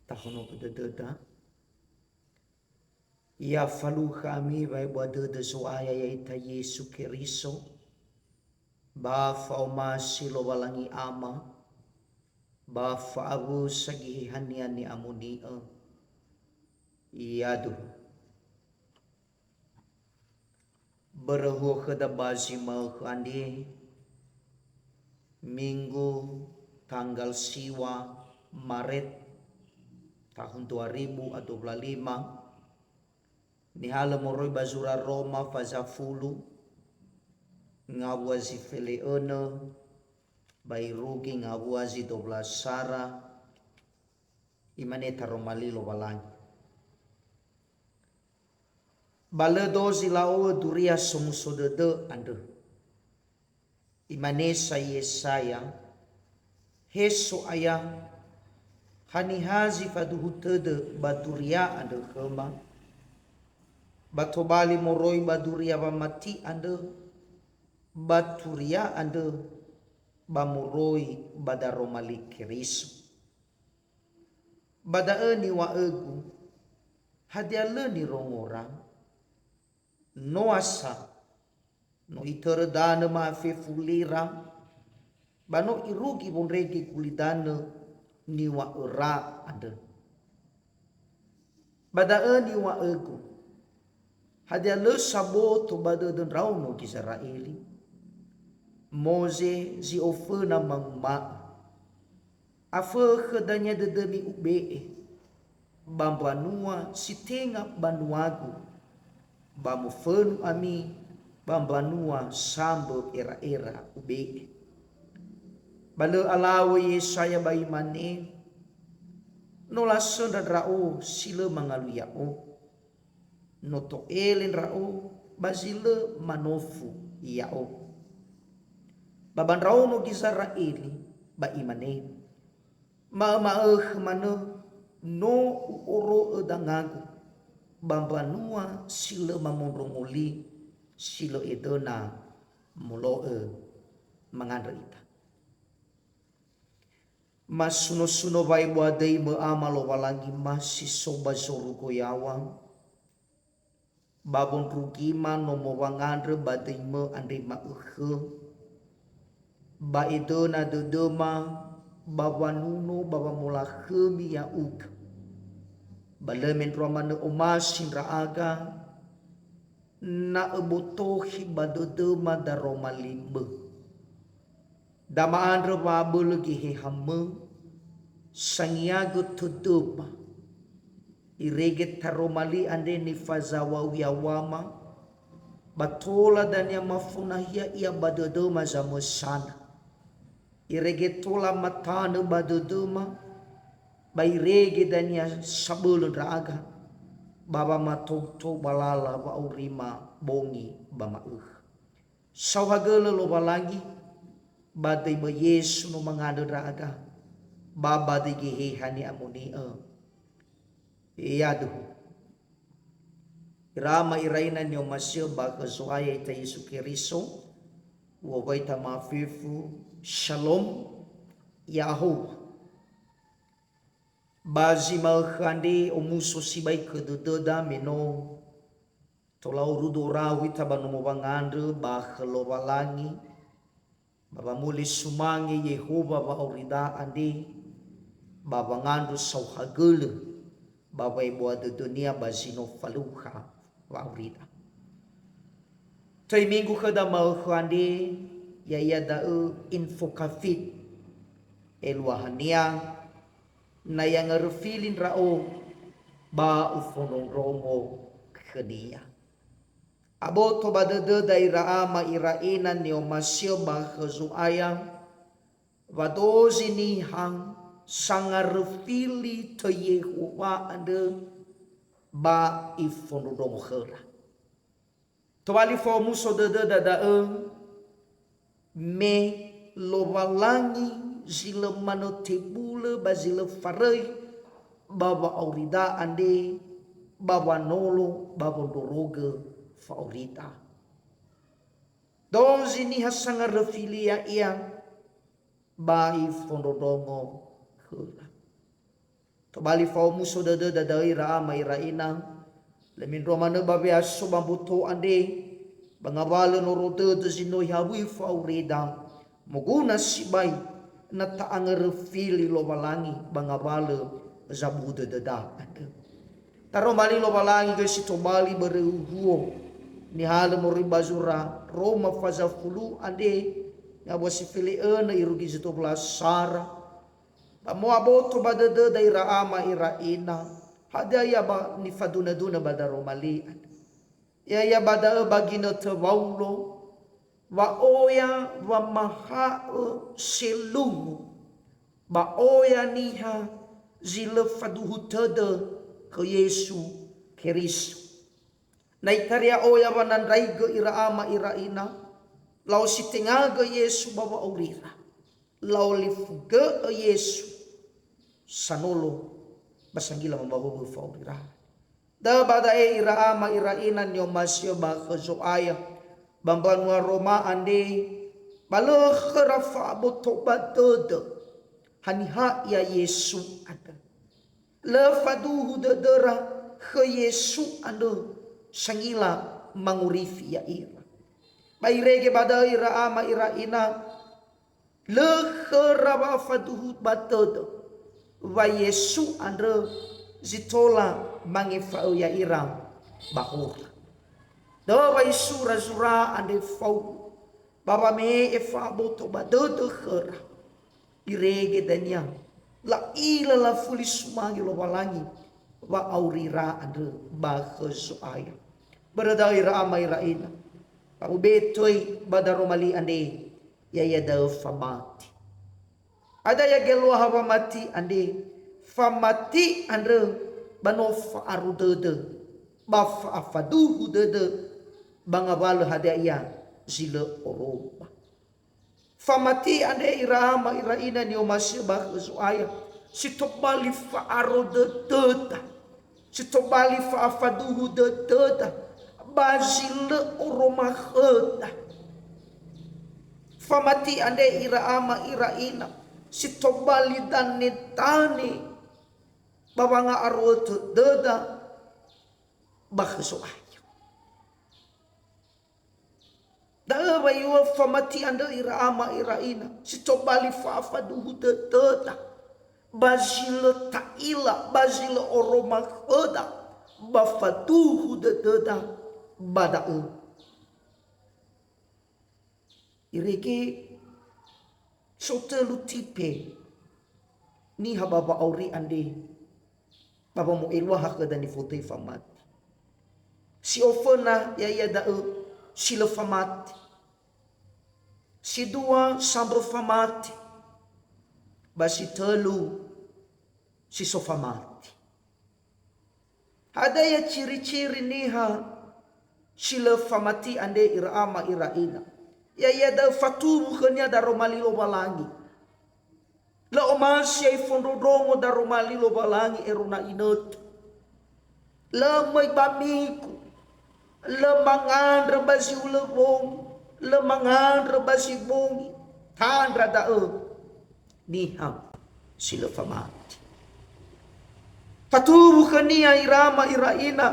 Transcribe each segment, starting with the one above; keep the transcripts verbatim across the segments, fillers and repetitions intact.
Tahonogö dödöda. Ya falukha ami wa'ebua dödö Zo'aya ya'ita Yesu Keriso, ba fa'omasi Lowalangi Ama, ba fa'awusa Geheha-Nia ni'amoni'ö. Yaduhu. Börö huo khöda ba zi ma'ökhö andre, Minggu tanggal siwa Maret tahun dua ribu a dua puluh lima, nihalö moroi ba zura Roma faza fulu, ngawua zi fele'önö, ba irugi ngawua zi dua belas sara, imane taroma li Lowalangi. Ba lö dozi la'o'ö duria somuso dödö andrö. Imane sa Yesaya, "He So'aya, haniha zi faduhu tödö ba duria andrö khöma? Ba tobali moroi ba duria wamati andrö, ba turia andrö, ba moroi ba daroma li Keriso." Ba da'ö niŵa'ögu, "Hadia lö nirongora?" Noasa, no itörö danö ma'afefu lira, ba no irugi wondrege gulidanö niŵa'öra andrö. Ba da'ö niŵa'ögu, "Hadia lö saboto ba dödö ndraono Gizera'eli? Moze zi oföna manguma'ö, 'Afökhö dania dödömi ube'e ba mbanua si tenga banuagu, ba mofönu ami ba mbanua sambö era'era ube'e.'" Ba lö alawö Yesaya ba imane, "No lasöndra ndra'o si lö mangalui ya'o. No to'ele ndra'o ba zi lö manofu ya'o." Ba ba ndraono Gizera'eli ba imane, "Ma'öma'ökhö manö no u'oro'ö dangagu ba mbanua si lö mamondrongo li, si lö edöna molo'ö." Mangandrö ita. Masunosuno wa'ebua döi-Mö Ama Lowalangi ma si so ba zorugo yaŵa, ba wondrugima nomo wangandrö ba döi-Mö andre ma'ökhö, ba edöna dödöma, ba wanuno ba wamolakhömi ya'ugö. Ba lö mendrua manö omasi ndra'aga, na öbotokhi ba dödöma daroma li-Mö. Dama'andrö wa'abölö Geheha-Mö, sangiagö tödöma. Irege taroma li andre nifazaŵa-U yawama, ba tola dania mafonahia ia ba dödöma zamösana. Irege tola matanö ba dödöma, ba irege dania sabölö ndra'aga, ba wamatoutou ba lala wa'aurima bongi ba ma'ökhö. Saohagölö Lowalangi, ba döi-Mö Yesu no mangandrö ndra'aga, ba ba döi Geheha ni'amoni'ö. Yaduhu. Ira ama ira ina ni'omasi'ö ba khö Zo'aya ita Yesu Keriso, uŵa'ö ita ma'afefu, Shalom, Ya'ahowa. Ba zi ma'ökhö andre omuso sibai khö dödöda me no tola orudu ora'u ita ba nomo wangandrö ba khö Lowalangi, ba wamuli sumange Yehowa wa'aurida andre, ba wangandrö saohagölö ba wa'ebua dödönia ba zi no falukha wa'aurida. Töi minggu khöda ma'ökhö andre, ya'ia da'ö Infokafit. Eluahania, na yangaröfili ndra'o, ba ufondrondrongo khönia. Aboto ba dödöda ira ama ira ina ni'omasi'ö ba khö Zo'aya, wa dozi niha sangaröfili töi Yehowa andrö ba ifondrondrongo khöra. Tobali fa'omuso dödöda da'ö, me Lowalangi zi lö manö tebulö ba zi lö faröi ba wa'aurida andre, ba wanolo ba wondrorogö fa'aurida. Dozi niha sangaröfili ya'ia ba ifondrondrongo khöra. Tobali fa'omuso dödöda da'ö ira ama ira ina. Lö mendrua manö ba we'aso ba mboto andre, ba ngawalö noro dödö zi no ihawui fa'aurida, moguna sibai na ta'angöröfi li Lowalangi ba ngawalö zabu dödöda andrö. Taroma li Lowalangi göi si tobali börö huhuo, nihalö moroi ba zura Roma faza fulu andre, ngawua si fele'önö irugi zi tobula sara, ba mo'aboto ba dödöda ira ama ira ina, hadia ia ba nifadunödunö ba daroma li andrö. Ya'ia ba da'ö ba ginötö Waulo, wa'oya wamaha'ö selungu ba oya niha zi lö faduhu tödö khö Yesu Keriso. Na itaria oya wanandraigö ira ama ira ina, la'ositengagö Yesu ba wa'aurira. La'olifugö'ö Yesu sanolo ba sangila mamahohö fa'aurira. Da'ö ba da'e ira ama ira ina ni'omasi'ö ba khö Zo'aya ba mbanua Roma andre, ba lö khöra fa'aboto ba dödö haniha ia Yesu andrö. Lö faduhu dödöra khö Yesu andrö sangila mangorifi ya'ira. Ba irege ba da'ö ira ama ira ina, lö khöra wa'afaduhu ba dödö wa Yesu andrö zi tola mangefa'ö ya'ira ba horö. Da'ö wa isura zura andre faulo, ba wame'e fa'aboto ba dödö khöra. Irege dania, la'ila lafuli sumange Lowalangi wa'aurira andrö ba khö Zo'aya. Börö da'ö ira ama ira ina, ba ube'e töi ba daroma li andre, ya'ia da'ö famati. Hadia ia geluaha wamati andre? Famati andrö ba no fa'aro dödö, ba fa'afaduhu dödö, ba ngawalö hadia ia zi lö oroma. Famati andre ira ama ira ina ni'omasi'ö ba khö Zo'aya, si tobali fa'aro dödöda, si tobali fa'afaduhu dödöda ba zi lö oroma khöda. Famati andre ira ama ira ina, si tobali danedane ba wanga'aro'ö dödöda ba khö Zo'aya. Da'ö wa iŵa'ö famati andrö ira ama ira ina, si tobali fa'afaduhu dödöda ba zi lö ta'ila, ba zi lö oroma khöda, ba faduhu dödöda ba da'ö. Irege so tölu tipe niha ba wa'auri andre, ba wamo'eluaha khöda nifotöi famati. Si oföna ya'ia da'ö si lö famati. Si dua sambö famati. Ba si tölu si so famati. Hadia ia ciri-ciri niha si lö famati andre ira ama ira ina? Ya'ia da'ö fatuwu khönia daroma li Lowalangi. Lö omasi ia ifondrondrongo daroma li Lowalangi ero na inötö. Lö möi ba migu, lö mangandrö ba zi hulö wongi, lö mangandrö ba zi bongi, tandra da'ö niha si lö famati. Fatuwu khönia ira ama ira ina,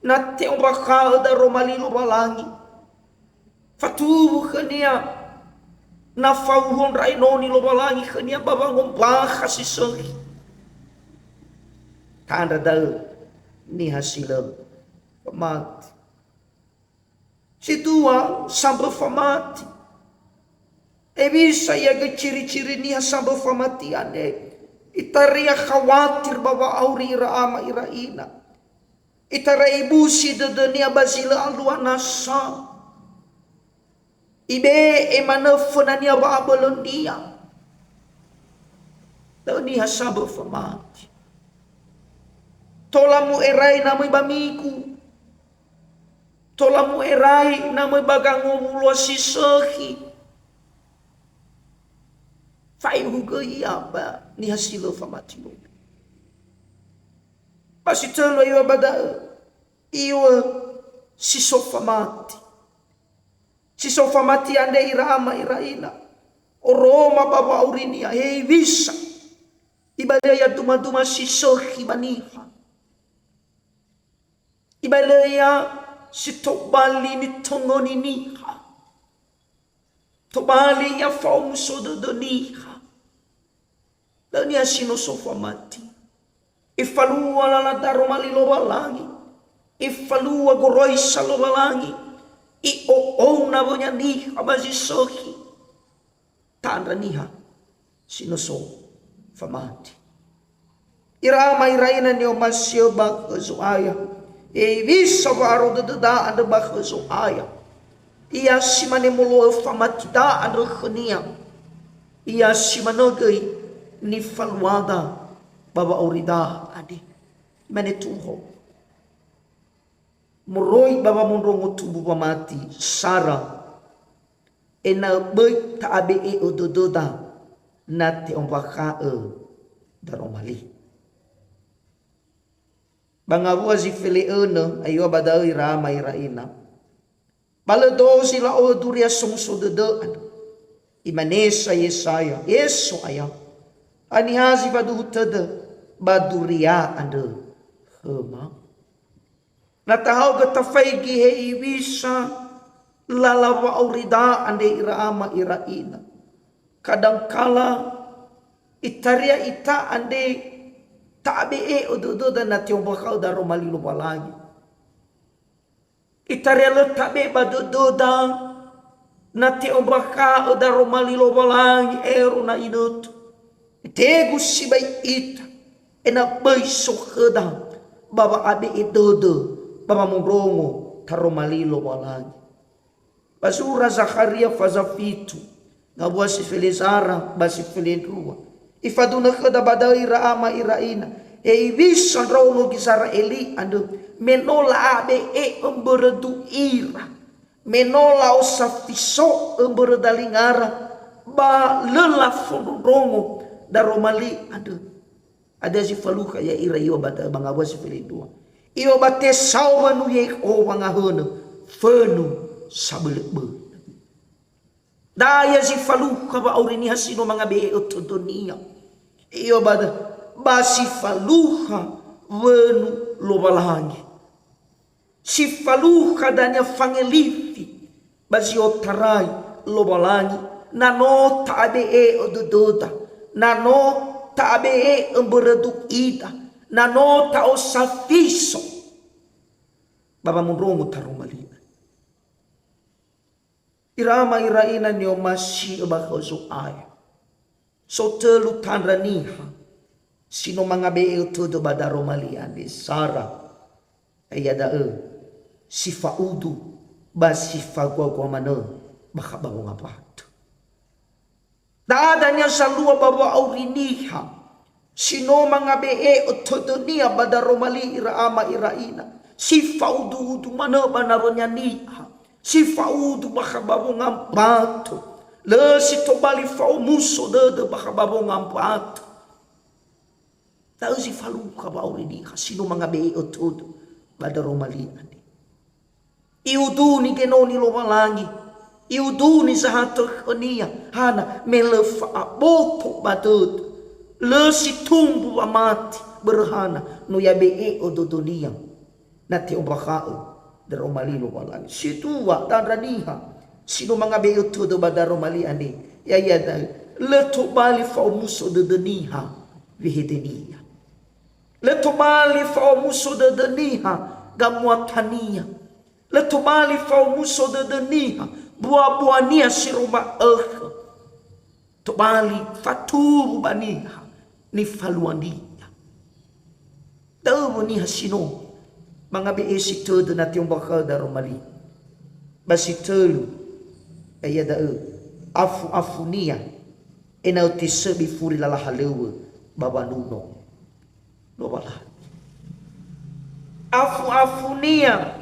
na te'ombakha'ö daroma li Lowalangi. Fatuwu khönia na fahuhuo ndra enoni Lowalangi khönia ba wangombakha si sökhi. Tandra da'ö niha si lö famati. Si dua, sambö famati. Hewisa ia göi ciri-ciri niha sambö famati andre? Itaria khawatir ba wa'auri ira ama ira ina. Itaria ibusi dödönia ba zi lö alua nasa. Ibe'e manö fönania wa'abölönia. Da'ö niha sambö famati. Tola mu'erai na möi ba migu. Tola mu'erai na möi ba gangowuloa si sökhi. Fa'e'uhu göi ia ba niha si lö famati nono. Ba si tölu iŵa'ö ba da'ö, iŵa'ö si so famati. Si so famati andre ira ama ira ina, oroma ba wa'aurinia, hewisa Ibalö ia dumaduma si sökhi ba niha. Ibalö ia si tobali nitongoni niha. Tobali ia fa'omuso dödö niha. Dania si no so famati. Ifalua lala daroma li Lowalangi. Ifalua goroisa Lowalangi. I'o'ona wönia niha ba zi sökhi. Tandra niha si no so famati. Ira ama ira ina ni'omasi'ö ba khö Zo'aya. Hewisa wa'aro dödöda andrö ba khö Zo'aya. Ia si mane molo'ö famatida andrö khönia. Ia si manö göi nifaluada ba wa'aurida andre. Mane tuho. Moroi ba wamondrongo tumbu wamati, sara, ena'ö böi ta'abe'e'ö dödöda na te'ombakha'ö daroma li. Ba ngawua zi fele'önö, aewa ba da'ö ira ama ira ina. Ba lö dozi la'ohö duria somuso dödö andrö. Imane sa Yesaya, "E So'aya, haniha zi faduhu tödö ba duria andrö khöma?" Na tahaogö tafaigi hewisa lala wa'aurida andre ira ama ira ina. Kadangkala itaria ita andre ta'abe'e'ö dödöda na te'ombakha'ö daroma li Lowalangi. Itaria lö tabe ba dödöda na te'ombakha'ö daroma li Lowalangi ero na inötö. Itegu sibai ita, ena'ö böi so khöda ba wa'abe'e dödö ba wamondrongo taroma li Lowalangi. Ba zura Zakharia faza fitu, ngawua si felezara ba si felendrua. Ifadunö khöda ba da'ö ira ama ira ina, hewisa ndraono Gizera'eli andrö, me no la'abe'e'ö mbörö du'ira, me no la'osafiso'ö mbörö dalingara, ba lö lafondrondrongo daroma li andrö. Hadia zi falukha ya'ira iwa ba da'ö ba ngawua si felendrua. Iwa ba tesao wönu Yehowa ngahönö, fönu sabölöbölö. Da'ö ia zi falukha wa'auri niha si no mangabe'e'ö tödönia. Iwa ba, ba si falukha wönu Lowalangi. Si falukha dania fangelifi ba zi otarai Lowalangi, na no ta'abe'e'ö dödöda, na no ta'abe'e'ö mbörö du'ida, na no ta'osafiso ba wamondrongo taroma li. Ira ama ira ina ni'omasi'ö ba khö Zo'aya. So tölu tandra niha si no mangabe'e'ö tödö ba daroma li andre, sara, iada'ö si fa'udu ba si fagoagoa manö bakha ba wongambatö. Da'a dania zalua ba wa'auri niha si no mangabe'e'ö tödönia ba daroma li ira ama ira ina, si fa'udu'udu manö ba nawönia niha, si fa'udu bakha ba wongambatö, lö si tobali fa'omuso dödö bakha ba wongambatö. Da'ö zi falukha wa'auri niha si no mangabe'e'ö tödö ba daroma li andre. I'uduni genoni Lowalangi, i'uduni zahatö khönia, hana, me lö fa'aboto ba dödö, lö si tumbu wamati, börö hana, no i'abe'e'ö dödönia na te'ombakha'ö daroma li Lowalangi. Si dua, tandra niha si no mangabe'e'ö tödö ba daroma li andre, ya'ia da'ö, lö tobali fa'omuso dödö niha wehedenia. Lö tobali fa'omuso dödö niha gamuatania. Lö tobali fa'omuso dödö niha buabuania si no ma'ökhö. Tobali fatuwu ba niha nifaluania. Da'ö wö niha si no mangabe'e si tödö na te'ombakha'ö daroma li. Ba si tölu, ya'ia da'ö, afu-afunia ena'ö tesöbi furi lala halöŵö ba wanuno Lowalangi. Afu-afunia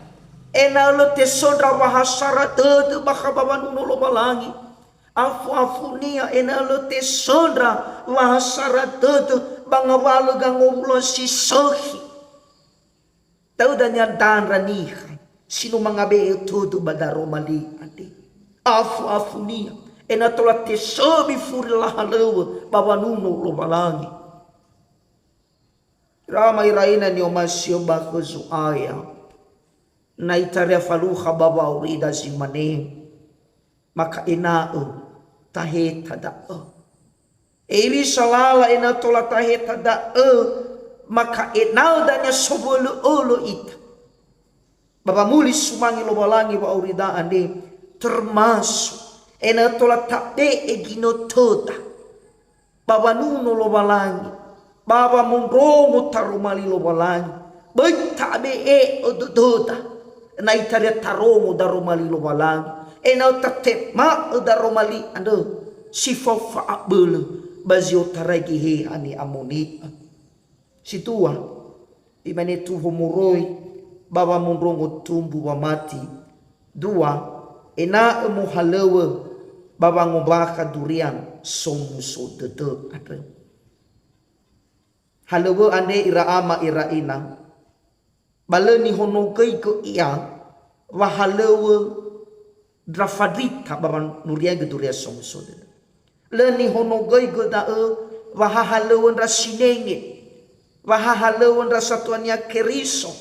ena'ö lö tesöndra wahasara dödö bakha ba wanuno Lowalangi. Afu-afunia ena'ö lö tesöndra wahasara dödö ba ngawalö gangowulo si sökhi. Da'ö dania dandra niha si no mangabe'e tödö ba daroma li andre. Afu-afunia ena'ö tola tesöbi furi lala halöŵö ba wanuno Lowalangi. Ira ama ira ina ni'omasi'ö ba khö Zo'aya. Na itaria falukha ba wa'aurida zi mane, maka ena'ö taheta da'ö. Eirisa lala ena'ö tola taheta da'ö, maka ena'ö dania sowölö'ölö ita. Ba wamuli sumange Lowalangi wa'aurida andre, termasuk ena'ö tola tabe'e ginötöda ba wanuno Lowalangi, ba wamondrongo taroma li Lowalangi. Böi tabe'e'ö dödöda, na itaria tarongo daroma li Lowalangi, ena'ö tatema'ö daroma li andrö si fao fa'abölö ba zi otarai Geheha ni'amoni'ö. Si dua, imane tuho moroi ba wamondrongo tumbu wamati. Dua, ena'ö mohalöŵö ba wangombakha duria somuso dödö andrö. Halöŵö andre ira ama ira ina, ba lö nihonogöigö ia wahalöŵö ndra fandrita ba wanuriaigö duria somuso dödö. Lö nihonogöigö da'ö wahahalöŵö ndra sinenge, wahahalöŵö ndra satuania Keriso.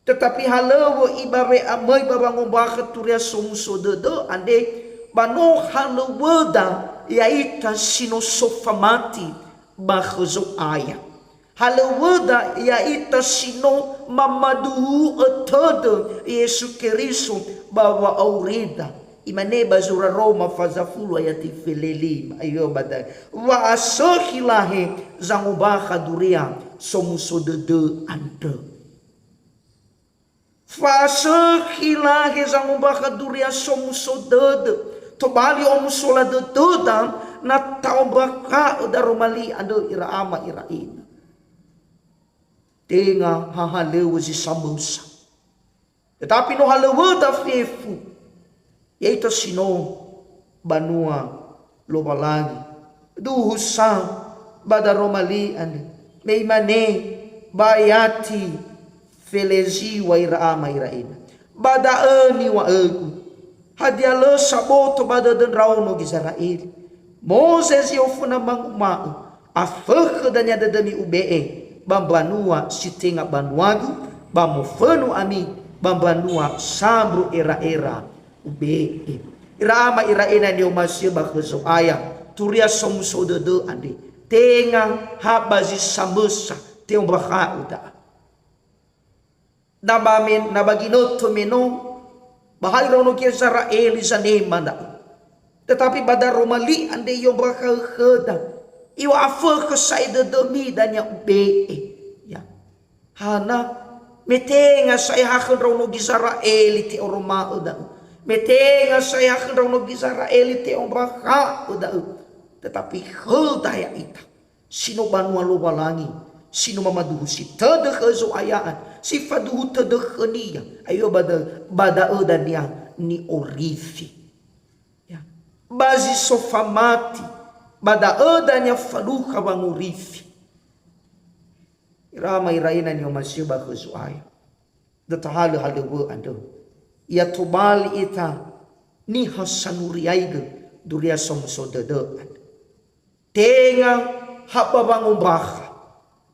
Tetapi halöŵö ibawe amöi ba wangombakha turia somuso dödö andre, ba no halöŵöda ya'ita si no so famati ba khö Zo'aya. Halöŵöda ya'ita si no mamaduhu'ö tödö Yesu Keriso ba wa'aurida. Imane ba zura Roma faza fulu ayati felelima, ayo ba da-, wa'asökhi lahe zangombakha duria somuso dödö andrö. Fa'asökhi lahe zangombakha duria somuso dödö. Tobali omusola dödöda na ta'ombakha'ö daroma li andrö ira ama ira ina. Tenga ha halöŵö zi samösa. Tetapi no halöŵöda fefu, ya'ita si no banua Lowalangi. Duhu sa ba daroma li andre, me imane ba ayati feleziwa ira ama ira ina, "Ba da'ö niŵa'ögu, hadia lö saboto ba dödö ndraono Gizera'eli? Moze zi oföna manguma'ö, 'Afökhö dania dödömi ube'e ba mbanua si tenga banuagu, ba mofönu ami ba mbanua sambö era'era ube'e.'" Ira ama ira ina ni'omasi'ö ba khö Zo'aya, turia somuso dödö andre, tenga ha ba zi samösa te'ombakha'ö da'a. Na ba me-, na ba ginötö me no, ba ha iraono Gizera'eli zanema da'ö. Tetapi ba daroma li andre i'ombakha'ö khöda, "Iŵa'afökhö sa'ae dödömi dania ube'e." Ya. Hana? Me tenga sa'ae ha khö ndraono Gizera'eli te'oroma'ö da'ö. Me tenga sa'ae ha khö ndraono Gizera'eli te'ombakha'ö da'ö. Tetapi khöda ya'ita si no banua Lowalangi, si no mamaduhusi tödö khö Zo'aya, si faduhu tödö khö-Nia, ayo ba da-, ba da'ö dania ni'orifi. Ya. Ba zi so famati, ba da'ö dania falukha wangorifi. Ira ama ira ina ni'omasi'ö ba khö Zo'aya. Da tahalö halöŵö andrö. Ya tobali ita niha sanuriaigö duria somuso dödö andrö. Tenga ha ba wangombakha,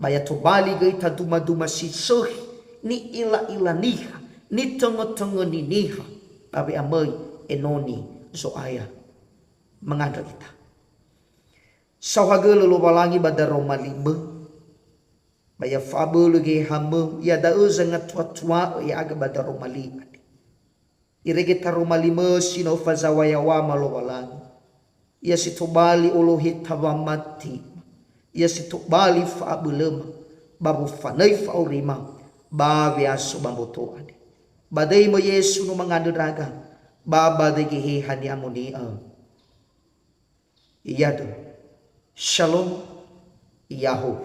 ba ya tobali göi ita duma-duma si sökhi, ni'ila-ila niha, nitöngö-töngöni niha, ba we'amöi enoni Zo'aya. Mangandrö ita. Saohagölö Lowalangi ba daroma li-Mö, ba ya fa'abölö Geheha-Mö, iada'ö zangatua-tua'ö ya'aga ba daroma li andre. Irege taroma li-Mö si no fazawaya-wama Lowalangi, Ia si tobali oloheta wamati, Ia si tobali fa'abölöma, ba wofanöi fa'aurima, ba we'aso ba mboto andre. Ba döi-Mö Yesu no mangandrö ndra'aga, ba ba döi Geheha ni'amoni'ö. Iadö. Shalom. Yahweh.